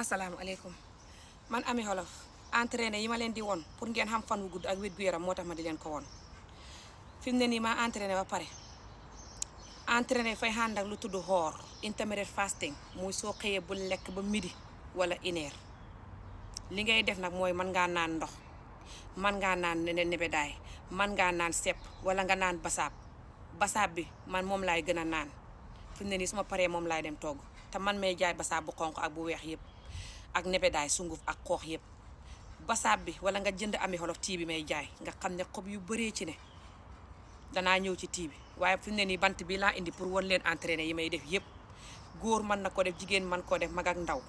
asalaamaaleykum man Ami Olof entraîné yi ma leen di woon pour ngeen xam fan wu gudd ak wér gu yaram moo tax ma di leen ko woon fi mu ne nii maa entraîné ba pare entraîné fay ànd ak lu tudd xoor intermittent fasting muy soo xëyee bu lekk ba midi wala une heure li ngay def nag mooy mën ngaa naan ndox mën ngaa naan nebedaay mën ngaa naan sepp wala nga naan basaab bi man moom laay gën a naan fi mu ne nii su ma paree moom laay dem togg te man may jaay basaab bu xonq ak bu weex yëpp ak nebedaay sunguf ak xoox yëpp basaab bi wala nga jënd Ami Olof tii bi may jaay nga xam ne xob yu bëree ci ne danaa ñëw ci tii bi waaye fi mu ne nii bant bi laa indi pour wan leen entraîné yi may def yëpp góor mën na ko def jigéen mën koo def mag ak ndaw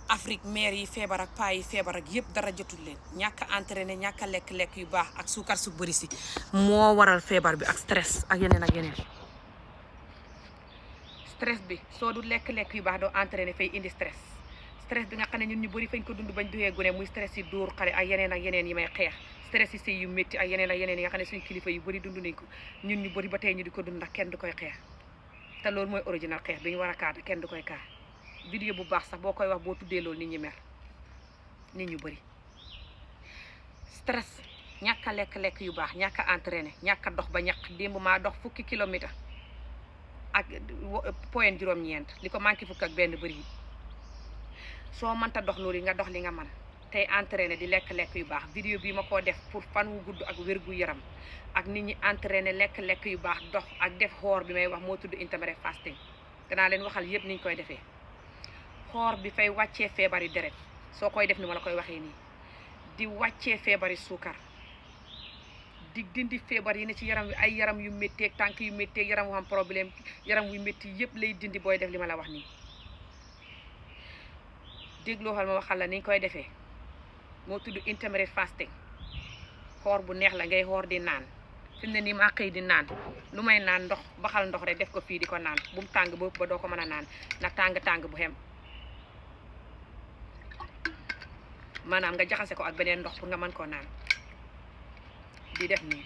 Afrique mère yi feebar ak paa yi feebar ak yëpp dara jotul leen ñàkk a entraîné ñàkk a lekk-lekk yu baax ak suukar su bëri si moo waral feebar bi ak stress ak yeneen ak yeneen stress bi soo du lekk-lekk yu baax doo entraîné fay indi stress bi nga xam ne ñun ñu bëri fañ ko dund bañ duxee gune muy stress yi dóor xale ak yeneen yi may xeex stress yi sëy yu métti ak yeneen yi nga xam ne suñu kilifa yu bëri dund nañ ko ñun ñu bëri ba tey ñu di ko dund ndax kenn du koy xeex te loolu mooy original xeex bi ñu war a kaata kenn du koy kaa vidéo bu baax sax boo koy wax boo tuddee loolu nit ñi mer nit ñu bëri stress ñàkk a lekk-lekk yu baax ñàkk a entraîné ñàkk a dox ba ñàkk démb maa dox 10 kilomètres ak point juróom-ñeent li ko manqué fukk ak benn bëri soo mënta dox loolu yi nga dox li nga man tey entraîné di lekk-lekk yu baax vidéo bi ma koo def pour fan wu gudd ak wér gu yaram ak nit ñi entraîné lekk-lekk yu baax dox ak def xoor bi may wax moo tudd intermittent fasting danaa leen waxal yépp niñ koy defee xoor bi fay wàccee feebari deret soo koy def ni ma la koy waxee nii di wàccee feebari suukar di dindi feebar yi ne ci yaram wi ay yaram yu métti ak tànk yu métti ak yaram wu am problème yaram wu métti yépp lay dindi booy def li ma la wax nii dégloo xal ma waxal la ni ñu koy defee moo tudd intermittent fasting xoor bu neex la ngay xoor di naan fi mu ne nii maa xëy di naan lu may naan ndox baxal ndox rek def ko fii di ko naan bu mu tàng ba doo ko mën a naan na tàng bu xem maanaam nga jaxase ko ak beneen ndox pour nga mën koo naan di def nii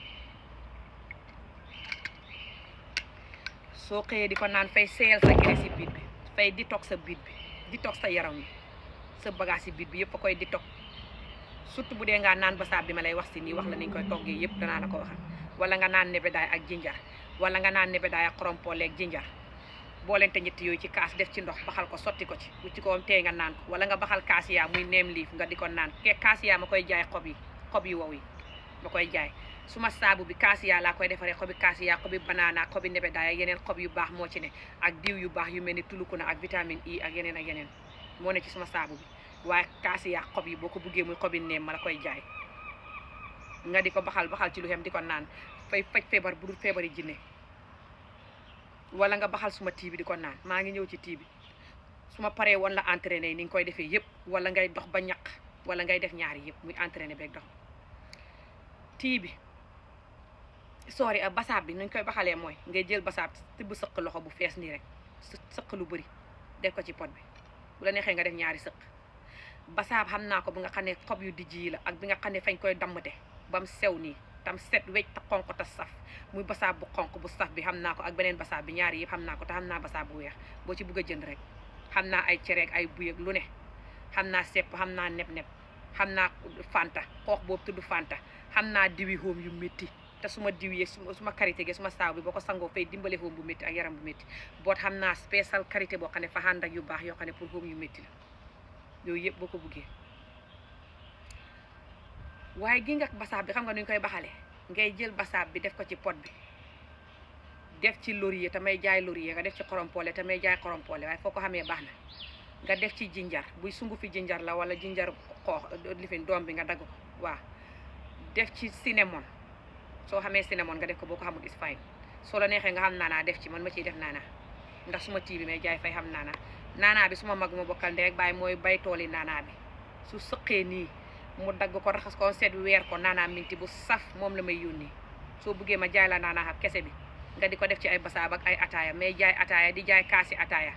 soo xëyee di ko naan fay seel sa graisse si biit bi fay detox sa biit bi detox sa yaram wi sa bagage si biit bi yëpp a koy detox surtout bu dee ngaa naan basaab bi ma lay wax si nii wax la niñ koy toggee yëpp danaa la ko waxal wala nga naan nebedaay ak jinjar wala nga naan nebedaay ak xorompole ak jinjar boolente ñett yooyu ci kaas def ci ndox baxal ko sotti ko ci bu ci kawam tey nga naan ko wala nga baxal kaasiyaa muy neem liif nga di ko naan kaasiyaa ma koy jaay xob yi wow yi ma koy jaay suma saabu bi kaasiyaa laa koy defaree xobi kaasiyaa xobi banaana ak xobi nebedaay ak yeneen xob yu baax moo ci ne ak diw yu baax yu mel ni tulukuna ak vitamine I ak yeneen moo ne ci suma saabu bi waaye kaasiyaa xob yi boo ko buggee muy xobi neem ma la koy jaay nga di ko baxal ci lu xem di ko naan fay faj feebar bu dul feebari jinne wala nga baxal suma tii bi di ko naan maa ngi ñëw ci tii bi su ma paree woon la entraîné ni nga koy defee yëpp wala ngay dox ba ñaq wala ngay def ñaari yëpp muy entraîné beeg dox tii bi soori ak basaab bi nuñ koy baxalee mooy ngay jël basaab tibb sëq loxo bu fees nii rek sëq lu bëri def ko ci pot bi bu la neexee nga def ñaari sëq basaab xam naa ko bu nga xam ne xob yu dijj yi la ak bi nga xam ne fañ koy dammate ba mu sew nii tam set wecc te xonq te saf muy basaab bu xonq bu saf bi xam naa ko ak beneen basaab bi ñaari yëpp xam naa ko te xam naa basaab bu weex boo ci bugg a jënd rek xam naa ay cereeg ay buy ak lu ne xam naa sepp xam naa neb-neb xam naa fanta xoox boobu tudd fanta xam naa diwi hóom yu métti te suma diw yi suma karité gi suma saaw bi boo ko sangoo fay dimbale hóom bu métti ak yaram bu métti boot xam naa spécial karité boo xam ne fa ànd ak yu baax yoo xam ne pour hóom yu métti la yooyu yëpp boo ko buggee waaye gi nga basaab bi xam nga nuñ koy baxale ngay jël basaab bi def ko ci pot bi def ci laurier te may jaay laurier nga def ci xorompole te may jaay xorompole waaye foo ko xamee baax na nga def ci jinjar buy sungu fi jinjar la wala jinjar xoox lifin doom bi nga dagg ko waaw def ci cinnamon soo xamee cinnamon nga def ko boo ko xamul is fine soo la neexee nga xam naanaa def ci man ma ciy def naanaa ndax suma tii bi may jaay fay xam naanaa bi suma mag ma bokkal ndey ak baay mooy bay tooli naanaa bi su sëqee nii mu dagg ko raxas ko seet weer ko naanaa minti bu saf moom la may yónnee soo buggee ma jaay la naanaa ak kese bi nga di ko def ci ay basaab ak ay ataaya may jaay ataaya di jaay kaasi ataaya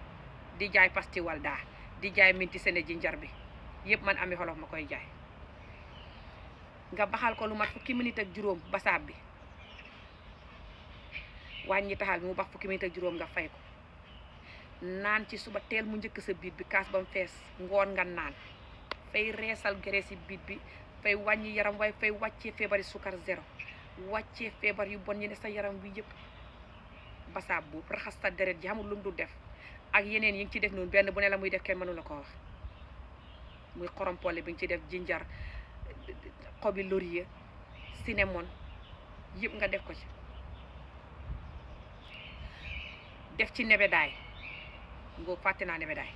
di jaay pasti walda di jaay minti sene jinjar bi yëpp man Ami Olof ma koy jaay nga baxal ko lu mat 10 minutes ak juróom basaab bi wàññi taxal bi mu bax 10 minutes ak juróom nga fay ko naan ci suba teel mu njëkk sa biit bi kaas ba mu fees ngoon nga naan fay reesal graisse yi biit bi fay wàññi yaram waaye fay wàccee feebari sukar zéro wàccee feebar yu bon yi ne sa yaram wi yëpp basaab bu raxas sa deret ji xamul lu mu dul def ak yeneen yi ngi ci def noonu benn bu ne la muy def kenn mënu la ko wax muy xorompole bi nga ci def jinjar xobi laurier cinnamon yëpp nga def ko ci def ci nebedaay ngoo fàtte naa nebedaay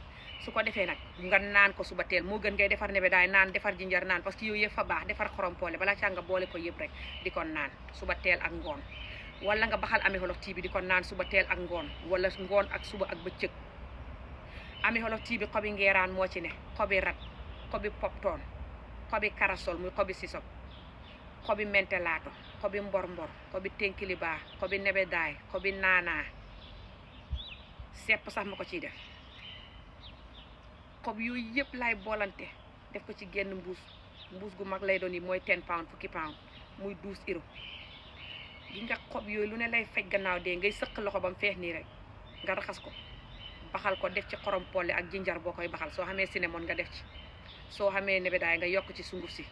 su ko defee nag nga naan ko suba teel moo gën ngay defar nebedaay naan defar jinjar naan parce que yooyu yëpp fa baax defar xorompole balaa caa nga boole ko yëpp rek di ko naan suba teel ak ngoon wala nga baxal Amie Olof Tea bi di ko naan suba teel ak ngoon wala ngoon ak suba ak bëccëg Amie Olof Tea bi xobi ngeeraan moo ci ne xobi rat xobi poptoon xobi karasol muy xobi sisop xobi mentelaato xobi mbor xobi tenkilibaa xobi nebedaay xobi naanaa sepp sax ma ko ciy def xob yooyu yëpp laay boolante def ko ci genn mbuus gu mag lay doon yi mooy 10 pound fukki pound muy 12 euro gi nga xob yooyu lu ne lay fej gannaaw dee ngay sëq loxo ba mu feex nii rek nga raxas ko baxal ko def ci xorom polle ak jinjar boo koy baxal soo xamee cinnamon nga def ci soo xamee nebedaay nga yokk ci sunguf si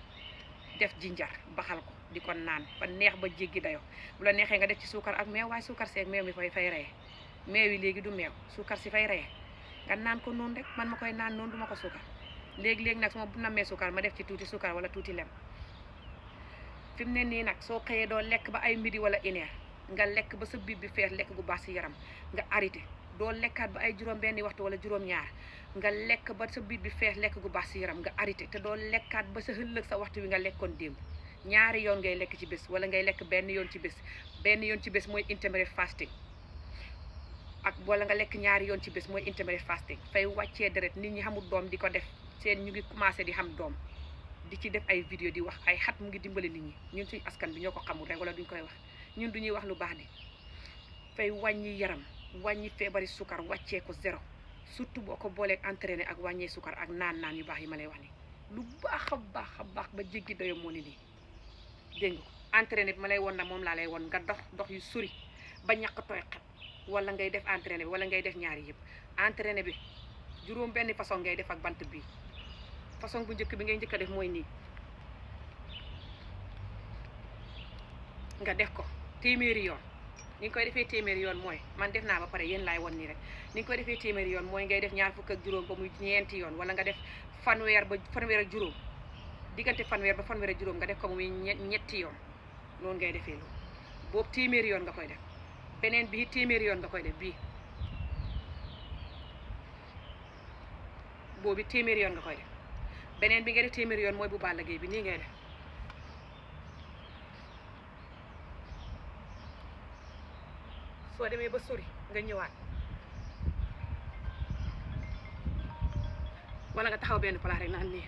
def jinjar baxal ko di ko naan ba neex ba jéggi dayo bu la neexee nga def ci suukar ak meew waaye suukar seeg meew mi fay reye meew yi léegi du meew suukar si fay reye nga naan ko noonu rek man ma koy naan noonu duma ko suukar léegi-léegi nag su ma nammee suukar ma def ci tuuti suukar wala tuuti lem fi mu ne nii nag soo xëyee doo lekk ba ay midi wala une heure nga lekk ba sa biir bi fees lekk gu baax si yaram nga arrêté doo lekkaat ba ay juróom benni waxtu wala juróom-ñaar nga lekk ba sa biir bi fees lekk gu baax si yaram nga arrêté te doo lekkaat ba sa ëllëg sa waxtu wi nga lekkoon démb ñaari yoon ngay lekk ci bés wala ngay lekk benn yoon ci bés mooy intermittent fasting ak wala nga lekk ñaari yoon ci bés mooy intermittent fasting fay wàccee deret nit ñi xamul doom di ko def seen ñu ngi commencé di xam doom di ci def ay vidéo di wax ay xat mu ngi dimbale nit ñi ñun suñu askan bi ñoo ko xamul rek wala duñ koy wax ñun duñuy wax lu baax di fay wàññi yaram wàññi feebari sukar wàccee ko zéro surtout boo ko booleeg entraîné ak wàññee sukar ak naan yu baax yi ma lay wax ni lu baax a baax ba jéggi dayo moo ni nii dégg nga ko entraîné bi ma lay won nag moom laa lay won nga dox yu sori ba ñàkk tooy xet wala ngay def entraîné bi wala ngay def ñaari yëpp entraîné bi juróom benn façon ngay def ak bant bii façon bu njëkk bi ngay njëkk a def mooy nii nga def ko téeméeri yoon ni nga koy defee téeméeri yoon mooy man def naa ba pare yéen laay won nii rek ni nga koy defee téeméeri yoon mooy ngay def ñaar fukk ak juróom ba muy ñeenti yoon wala nga def fanweer ak juróom diggante fanweer ba fanweer ak juróom nga def ko muy ñetti yoon noonu ngay defee loolu boobu téeméeri yoon nga koy def beneen bii téeméeri yoon nga koy def bii boobu téeméeri yoon nga koy def beneen bi nga def téeméeri yoon mooy bu Balla Gaye bi nii ngay def soo demee ba sori nga ñëwaat wala nga taxaw benn place rek naan nii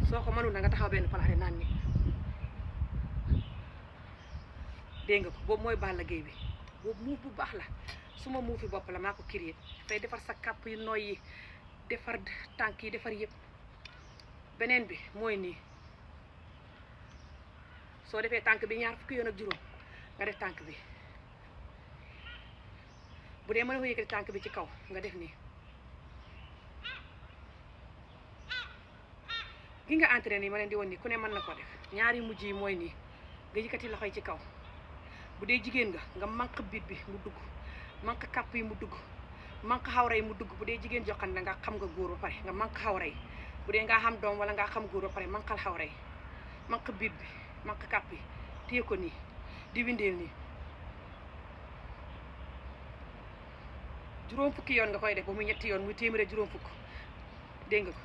soo ko mënul na nga taxaw benn place rek naan nii dégg nga ko boobu mooy Balla Gaye bi boobu muuf bu baax la suma muufi bopp la maa ko créé fay defar sa kàpp yu nooy yi defar tànk yi defar yëpp beneen bi mooy nii soo defee tànk bi ñaar fukki yoon ak juróom nga def tànk bi bu dee mën nga yëkkati tànk bi ci kaw nga def nii gi nga entraîné yi ma leen di woon nii ku ne mën na ko def ñaari mujj yi mooy nii nga yëkkati loxo yi ci kaw bu dee jigéen nga manque biit bi mu dugg manque kàpp yi mu dugg manque xawra yi mu dugg bu dee jigéen joxan na nga xam nga góor ba pare nga manque xawra yi bu dee ngaa xam doom wala ngaa xam góor ba pare manqal xawra yi manque biit bi manque kàpp yi téye ko nii di windeel nii juróom fukki yoon nga koy def ba muy ñetti yoon muy téeméer juróom fukk dégg nga ko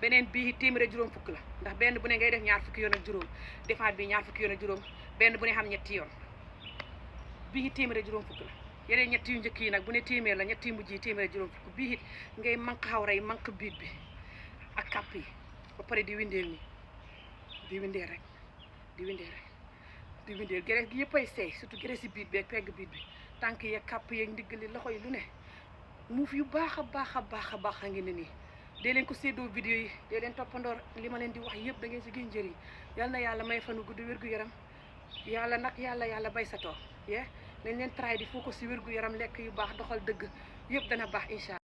beneen bii téeméer juróom fukk la ndax benn bu ne ngay def ñaar fukki yoon ak juróom defaat bi ñaar fukki yoon ak juróom benn bu ne xam ñetti yoon bii téeméer juróom fukk la yeneen ñetti yu njëkk yi nag bu ne téeméer la ñetti yu mujj yi téeméer juróom fukk bii it ngay manque xawra yi manque biit bi ak kàpp yi ba pare di windeel nii di windeel rek di windeel rek di windeel gerees gi yëpp ay seey surtout gerees si biit bi ak pegg biit bi tànk yeeg kàpp yeeg ndiggali loxo yi lu ne muuf yu baax a baax a ngi ne nii dee leen ko séddoo vidéo yi dee leen toppandoor li ma leen di wax yëpp da ngeen si gën njëriñ yal na yàlla may fanu gudd wér gu yaram yàlla nag yàlla bay sa tool nañ leen try di focus si wér gu yaram lekk yu baax doxal dëgg yëpp dana baax incha